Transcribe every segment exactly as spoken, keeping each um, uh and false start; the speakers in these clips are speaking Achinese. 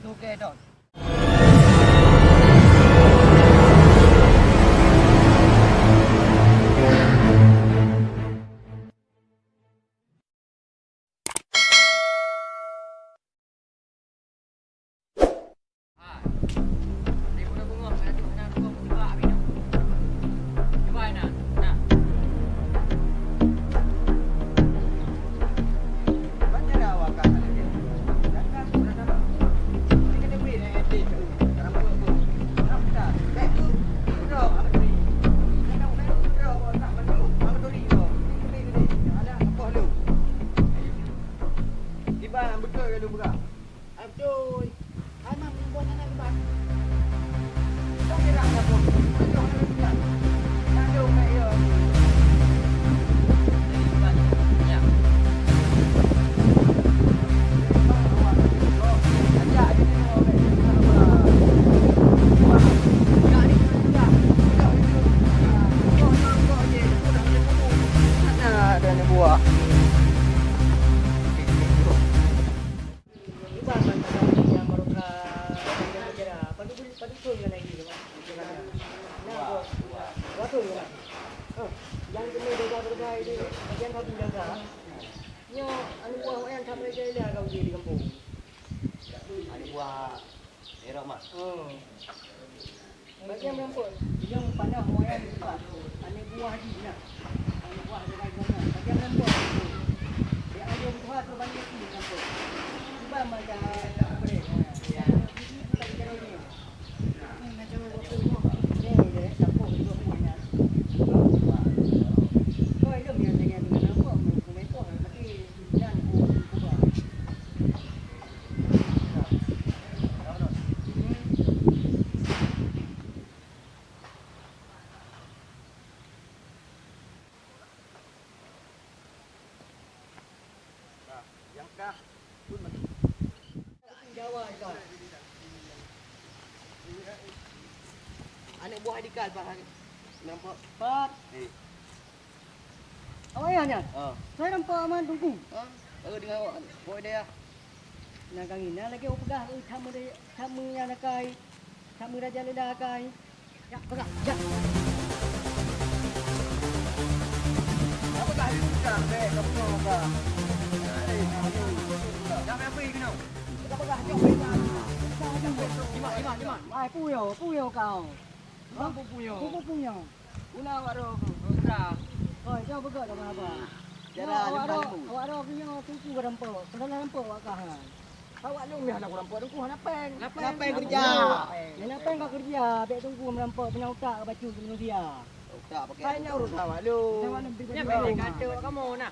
Oke, Don. Kiban beutôi ka lôn peugah. Beutôi. Hai, Mam, buet aneuk kiban. Kita kira siapa? Beutôi, aneuk kiban. Lalu, mek, ya. Ada aneuk buah. Iban ban taga nyang barokah, nyang sejarah. Padum, padum thon ngon lagèe nyoe, Mak? Nah, dua thon ngon lagèe. Hah, nyang teumé desa-desa itu, bagian satu desa. Nyoe aneuk buah awaknyan that meuraja ilah ka uji di kampung. Aneuk buah Ero mah. Oh. Bagian merampok. Dia panah moyang di tempat. Aneuk buah jih nah. Aneuk buah dia baik banget. Bagian merampok. Dia ada buah terus balik lagi merampok. Tiba macam tak boleh. Ya. Jadi, kita bicara ni. Ni macam waktu ni. Ni dia campur dua buah ni. Kau ada yang dengan dengan nampak, merampok, tapi jangan buat. Aneuk buah Dikal, Pak. Nampak? Pat. Eh. Awak ayah nyan? Ah. Saya nampak aman tunggu. Ah, baru dengar awak, awak dayah. Nah, kami nah lagi awak peugah, eh, sama dia, sama yang nakai, sama raja lela kai. Ya, peugah, ya. Apa dah dipeugah, bek, kau peugah, peugah. Eh, dah main apa, you know? Peugah, peugah, jom, peugah. Iman, iman, iman. Ai, puyo, puyo kau. Bang, puyo. Puyo, puyo. Guna awak roh. Oi, jangan peugah dah haba. Jalan awak roh, awak roh punya tungku ka rampok. Kedalam rampok awak kah. Awak lôn meuhana ku rampok, tungku hana péng. Hana péng keureuja. Hana péng ka keureuja, bèk tungku meurampok, punya utak ka bacut keu manusia. Utak pakai. Hai nyan urusan awak lôn. Nyan bèk kata awak kamoe nah.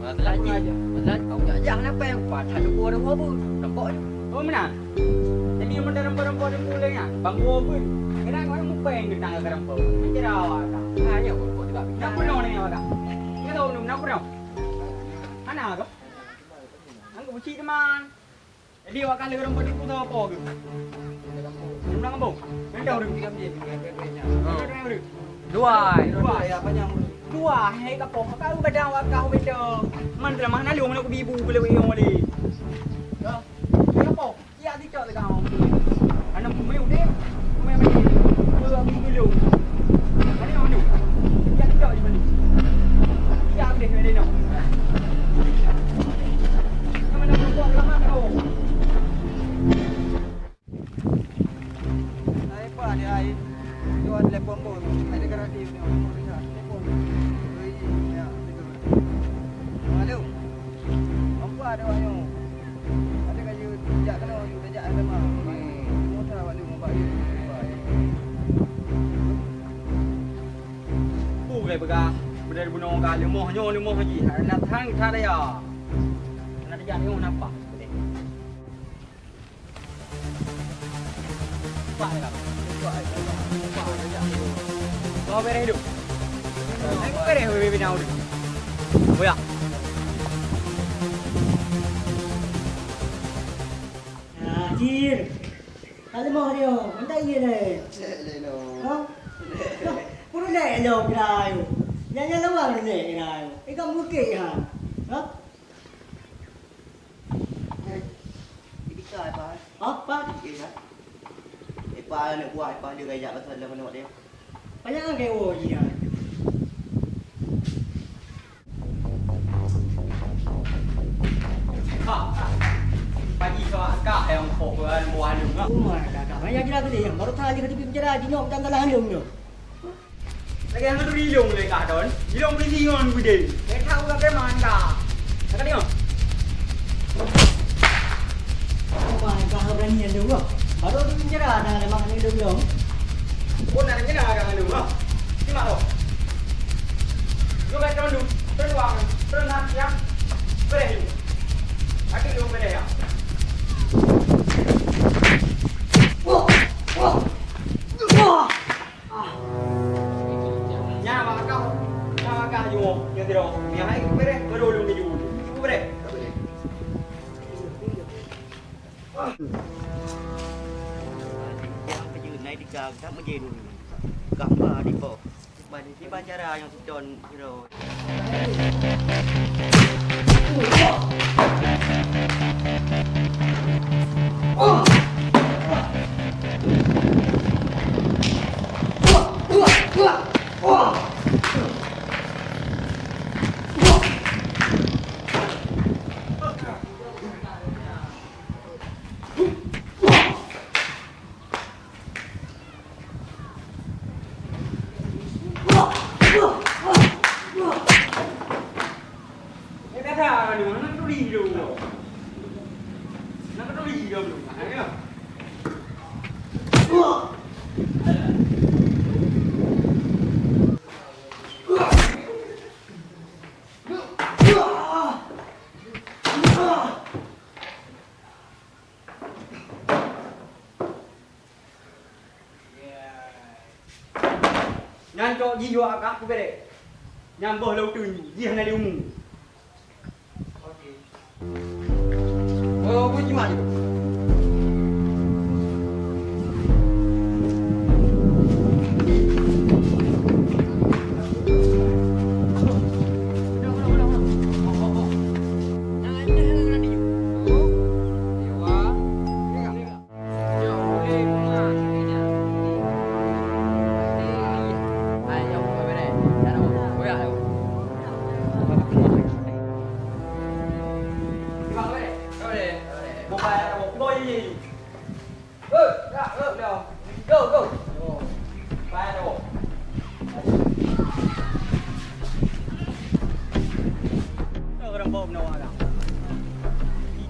Masalah jih, masalah kau jak jah kenapa yang kuat? Hana dua, dua pun nampak je. Oh, meunan. Jadi, yang meunan rempah-rempah di pulang ya, bang gua pun. Kena kau muka yang kena kau rempah. Macam awak tak? Ah, ya, gua juga. Nak penuh ni awak tak? Kita tahu belum, nak penuh. Mana kau? Angkat buci teman. Jadi, awak kan leueh rempah di pusat apa ke? Rempah kampung. Rempah kampung. Rempah kampung. Dua. Dua, ya, panjang. Dua, hai, ka poh. Ka badan awak ka beda. Man telah mah nalung nak kubi ibu ku lewat yang wali. Ya. Hai, ka poh. Ya, dicok lagi kau. Anak kumai udeh. Kumai mati. Dua minggu dulu. Mana yang mana? Ya, dicok di balik. Ya, udeh, udeh, no. Yang mana perempuan lama kau? Hai, Pak, dia hai. Dia ada telepon pun. Ada garansi punya. Telepon. Oi, ya, betul. Halo. Apa ada awak nyoe? Ada kaya jak kena, you tajak ada mah. Motor awak ni, mobil you. Peue lagèe peugah, beudôh bunoe ka leumoh nyoe leumoh jih, hana thang that ya. Hana tajak nyoe napa? Kau beres hidup. Aku beres bebe bina udah. Boya. Nah, Cil. Ka leumoh dia. Minta iya deh. Cek leno. Ha? Puru lek lo kira ayo. Nyan nyan lawan lek kira ayo. Ikan bukit ha. Ha? Ipa, Ipa. Apa? Ipa. Ipa aneuk buah Ipa dia gaya pasal dalam aneuk dia. Banyak kan kayak oh iya. Ha, ha. Pagi kau angkat yang kau buat buah lu ngah. Umar dah dah. Banyak gila tadi yang baru tadi kata bicara di nyok dan dalam lu. Lagèe nyang geuturi ilông lé kah, Don. Ilông bri ngon geude. Lé that uroe preman kah. Ka tengok. Oh my God, berani ilông. Baru tu penjara dah ada mak ni ilông. Oh, nak penjara dah ilông. Simak tu. Lu kat Don dulu. Terus wang. Terus nak siap. Beres. Lagi ilông beres ya. Wah. Wah. Wah. Nyan makah, nyan makah jumôh, nyan sidroe. Nyang hai beureh, baru ulôn keujeuet. Ibu beureh. Nyang keujeuet nai tiga, tak meujeuet dulu. Gambar di bawah. Bani kiban cara nyang sidon sidroe. Aduh, nak tuli dulu. Nak tuli dulu. Ayo. Nyan cok jih yuak kah kuberek. Nyan boh lôn teun jih hana lé umu. Oke. Oh, pun jimat.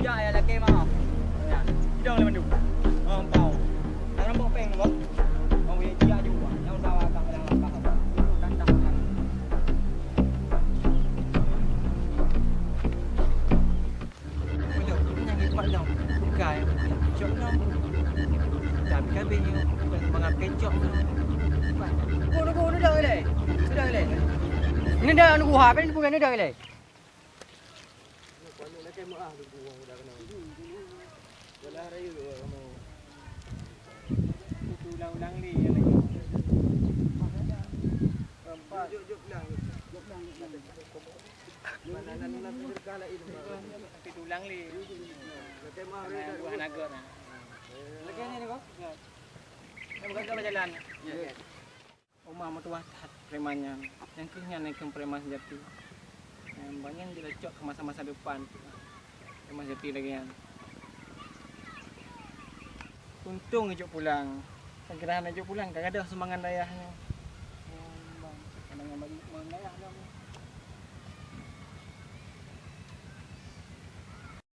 Ijak ya lagi mah. Idong le mandum. Oh, pau. Orang bawa peng, Bang. Mau ya, dia juga. Yang tahu agak yang apa. Itu kan tak. Betul, ini yang nikmat dong. Bukan. Cok dong. Tapi kan bini bukan semangat kecok dong. Bukan. Bunuh, bunuh, bunuh dong, le. Dong, le. Ini dah nunggu ha, apa ni bukan dong, le. Ulang-ulang lé nyang lagèe. Empat. Tapi ulang lé. Buah naga na. Lagèe ni, ni, Bang? Ya. Yang bukan jalan. Ya, ya. Oma meutuwah that preman nyan. Nyang keuh nyan nyang keuh preman seujati. Nyang bangai jilecok keu masa-masa depan. Preman seujati lagèe nyan. Untông jijok pulang. Kan keunan jijok pulang, ka gadôh sumbangan dayah nyoe. Kadang ngon dayah dong.